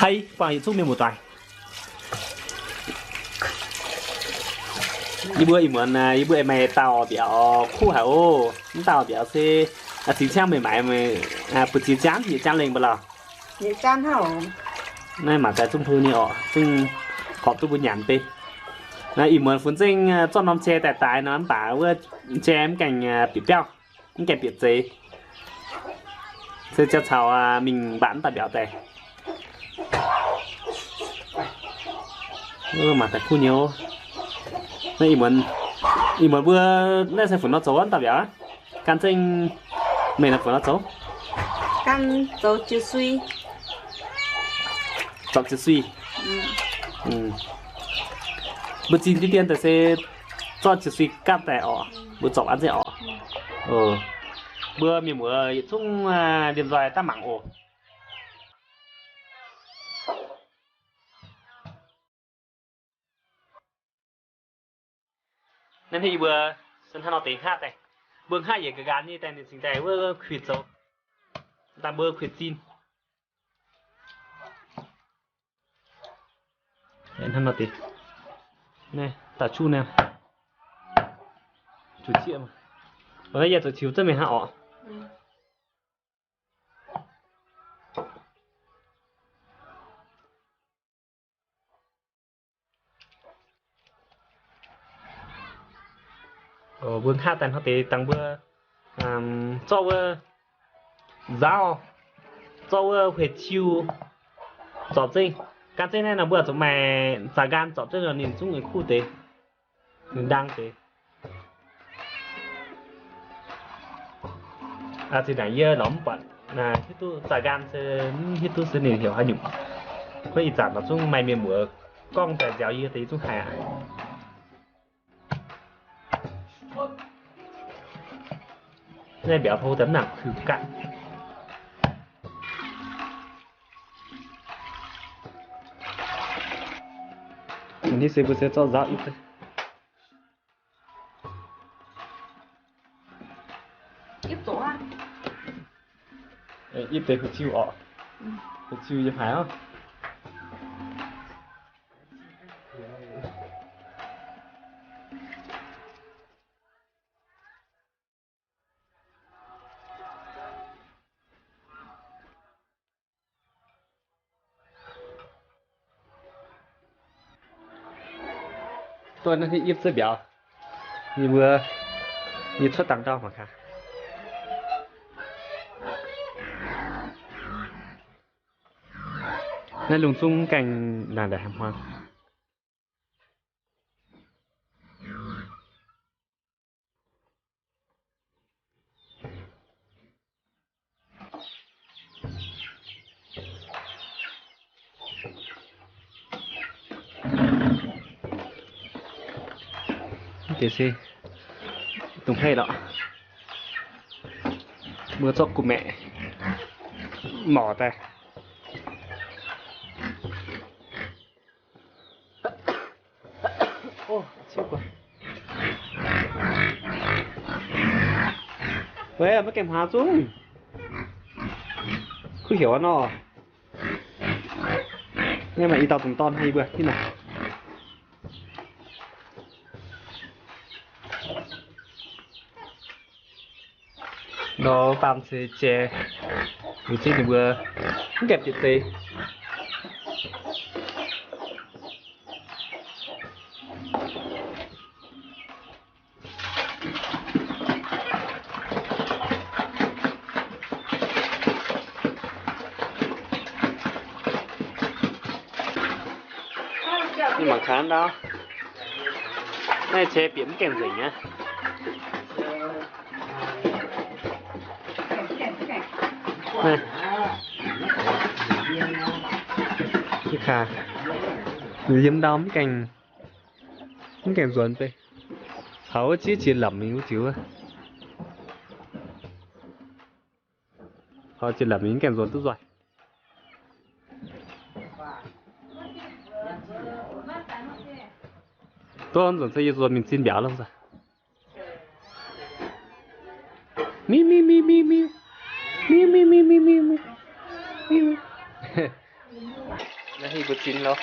Hei, buangh yietc zungv mienh muoz-doic. Yie mbuo ih muonz, yie mbuo aengx maaih dauh mbiauz kuv haic oc. Mv dauh mbiauz se cingx ciangv meih maaiz, meih buoz-ziex janv, yietc janv lengh mv baac lauh. Naaiv mangc daaih zungv hlo nyei orqc, zungv horpc duqv mbuo nyanc deix. Naaiv ih muonz funx zengv zorqv norm jai daaih daix nor, mv baac wuov jai mv gaengh bieqc biauv, mv gaengh bieqc zeix. Se ziouc caux mingh mbatc mv dauh mbiauz daaih. Mangc daaih kuv nyei oc. Naaiv ih muonz, ih muonz mbuo naaiv se funx nor zoux wuov dauh mbiauz. Gan zengv meih nor funx nor zoux. Gan zoux jiu sui. Zorpc jiu sui. Mbuo zinh diqv dien daaih se zorqv jiu sui gapv daaih orqc. Mbuo zorpc an zengv orqc. Mbuo mienh muoz yietc zungv liemh nzoih daaih mangc oc. Naaiv hnangv yie mbuo se hnangv nor deix hngaqv daaih. Mbuo hngaqv yietc nqa'nqaanx nyei daaih ninh cingx daaih wuov kuinx zoux. Daaih mbuo kuinx zinh. Hnangv nor deix. Naaiv da'juv naaiv. Zuqc zieqv maah. Naaiv yie zuqc tiux zengv mingh hnangv orqc. Mbuo hngaqv daaih hnangv deix dangh mbuo zorqv wuov nzaauv, zorqv wuov hueic ciu zorpc zengv. Gan zengv naaiv nor mbuo zuqc maaih za'nqaang zorpc zengv nor ninh zungv kuv deix, ninh ndaang deix. Zinh ndaangc yie lorz mv buatc hiuv duqv za'nqaang se, mv hiuv duqv se ninh heuc haaix nyungc. Kuv ih zanc lorz zungv maaih mienh muoz gorngv daaih nziaaux yie deix zungv haiz aqv. Naaiv mbiauz hlo daaih mv nangc kuh ganh. Ih se mbuo se zorqv nzaauv ipv, ipv deix hueic ciu orqc. Hueic ciu yiem haaix oc. Duqv naaiv ipv zieqv mbiauz, yie mbuo, yie cuotv dangh ndau mangc gaax. Naaiv lungh zungv gaengh nangc ndaaih hmuangx. Deix se dongh hei lorqc. Mbuo zorqv gu'maeqc morc daaih. Weic maiv gaengh hmuangx zungv kuv heuc nor. Naaiv maaih i dauh dungz dorn hnangv yie mbuo hitv naaic. Nor baamh se jai, ninh zengv ninh mbuo mv gaengh bieqc zeix. Mangc gaax ndau, naaiv jai bieqc mv gaengh nzengc aqv. Yiem ndau mv gaengh, mv gaengh nzuonx beiv. Taux wuov ziex jiex lamz mingh wuov ziux wuov. Taux jiex lamz mingh mv gaengh nzuonx duqv nzoih. Duqv nzuonx se yie nzuonx mingh zinh mbiauz lorqc. Miu, miu, miu, miu, miu. Miu, miu, miu, miu, miu, miu. Miu, miu. Mbuo zinh loh.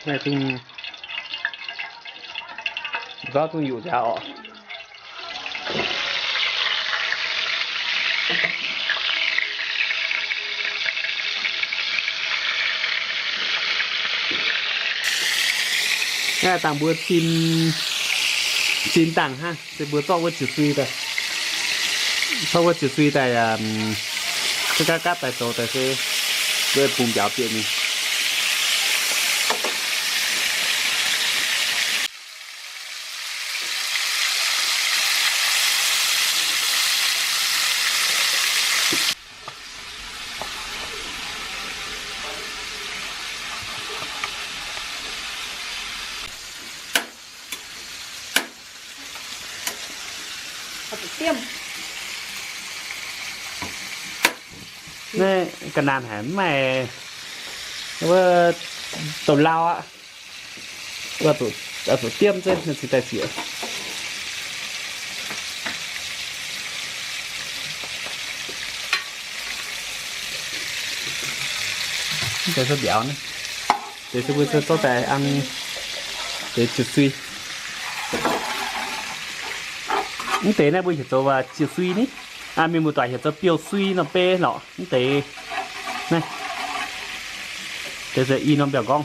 Naaiv zungv, nzauv zungv yuqc nziaaux oc. Naaiv dangh mbuo zinh, zinh dangh hnangv, se mbuo zorqv wuov ziepc sui daaih, zorqv wuov ziepc sui daaih, gapv gapv gapv daaih zoux daaih se mbuo bungx mbiauz bieqc mingh. Naaiv ga'naanh haic, mv maaih wuov douz-lauh aqv. Zuqc diemv zunv cingx daaih zieqc. Mv deix se mbiauz naaiv, deix se mbuo se zorqv daaih an deix ziepc sui. Mv deix naaiv mbuo heuc zoux ziepc sui ni. Mienh muoz-doic heuc zoux biouv-sui nor beiv lorqc. Mv deix naaiv, deix se i norm mbiauz-nqorngv.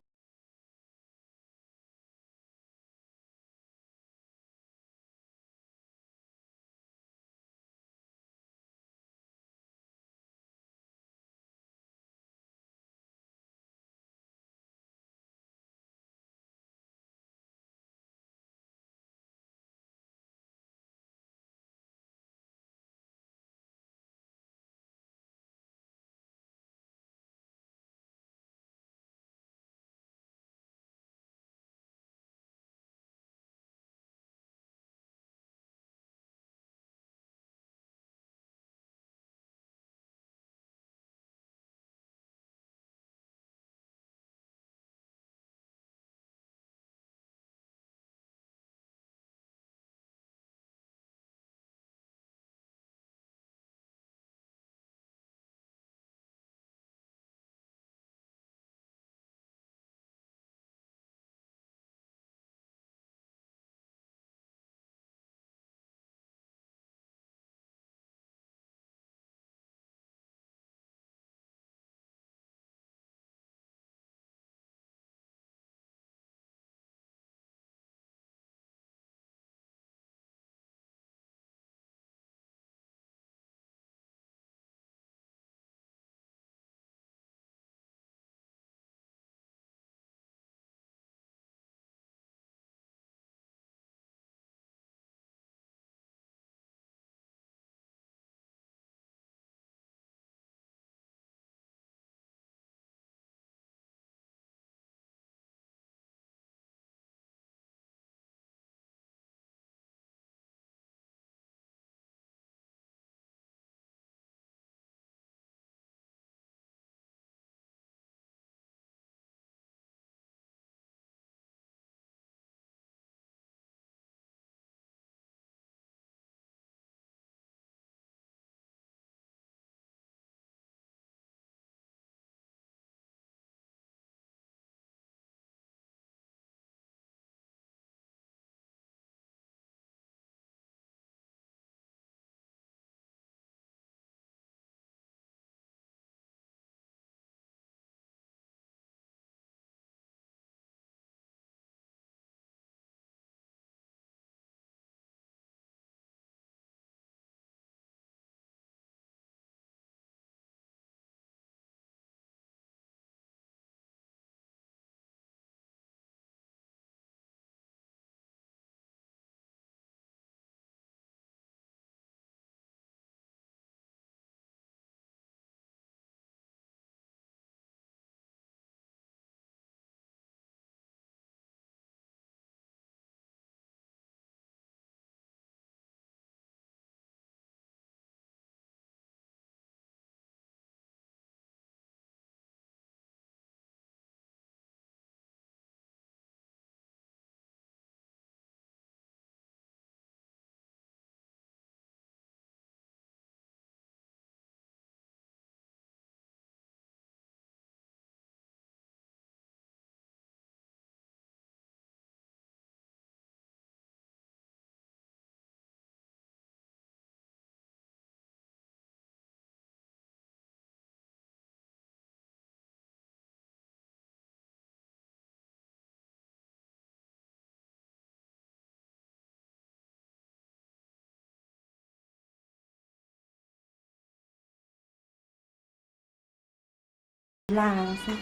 Laah se.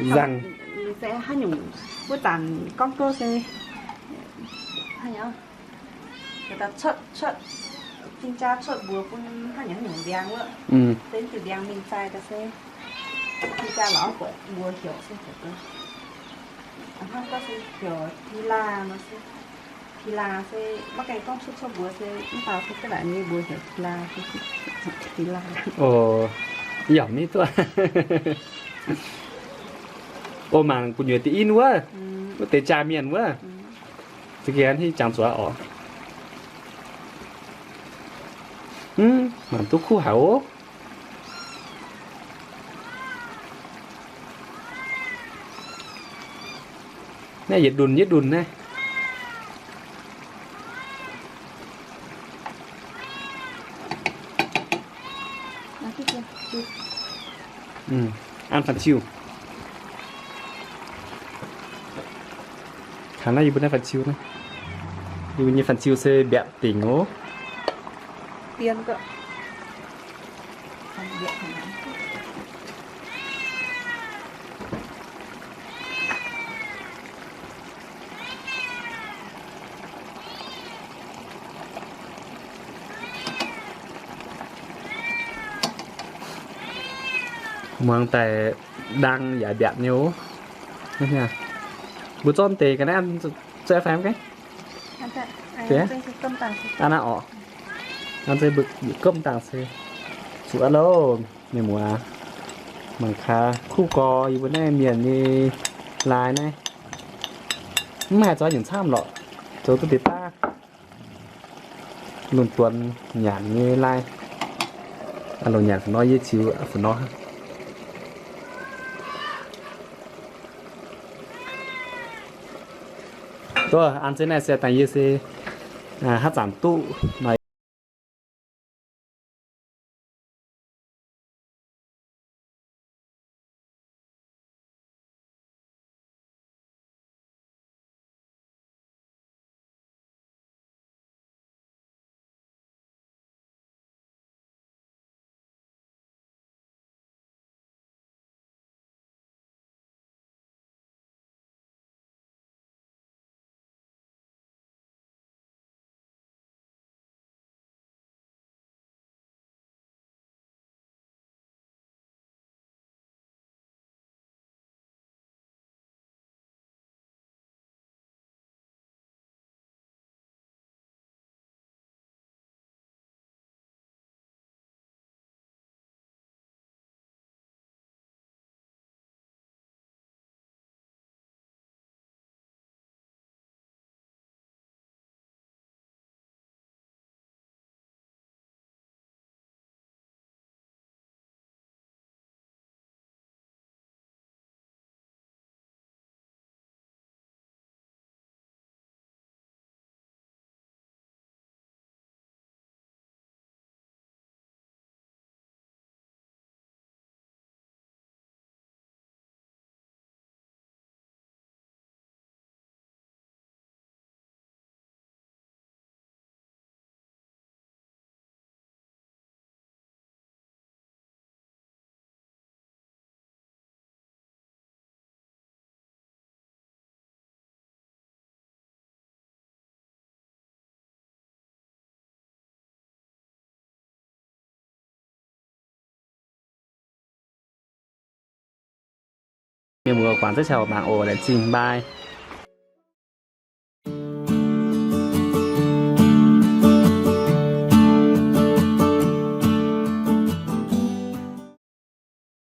Nzangc. Se haaix nyungc, wuov zanc gorngv duqv se, cuotv, cuotv, cing jaa cuotv mbuox bun haaix nyungc haaix nyungc ndiangx wuov. Se mv diuh ndiangx mingh zaih daaih se, cing jaa lorz buatc mbuox heuc se heuc. Hnangv gorngv se heuc Tila nor se. Tila se maiv gaengh gorngv cuotv cuotv mbuox se mv dauh se duqv naaic nyei mbuox heuc Tila. Tila. O, yaac mv duqv. O, mangc gu'nyuoz deix in wuov, wuov deix jaa mienh wuov. Za'gengh hiuv jangx zuqc oc. Mv, mangc duqv kuv haic oc. Naaiv yietc ndunh yietc ndunh naaiv. An fanh-ciu. Kangx naaiv yie mbuo naaiv fanh-ciu naaiv. Yie mbuo nyei fanh-ciu se mbiaatc dingc oc. Muangx daaih ndaang yaac mbiaatc nyei oc. Mbuo zorqv deix ga'naaiv an zuqc fai mv gaengh? An naaiv oc. An se mbuo yietc gomv dangh se zuqc aqv loh. Mienh muoz, mangc gaax kuv gorx yie mbuo naaiv mienh nyei lai naaiv, mv haih zoux nyungc camv lorqc, zoux duqv deix daav. Lungh duonx nyanc nyei lai. Longc nyanc fu nor yie ziux fu nor. Duqv an se naaiv se dangh yie se haaix zanc duqv nor. Mienh muoz guangc zaiv caux mangc oc, laengz zingh, bye.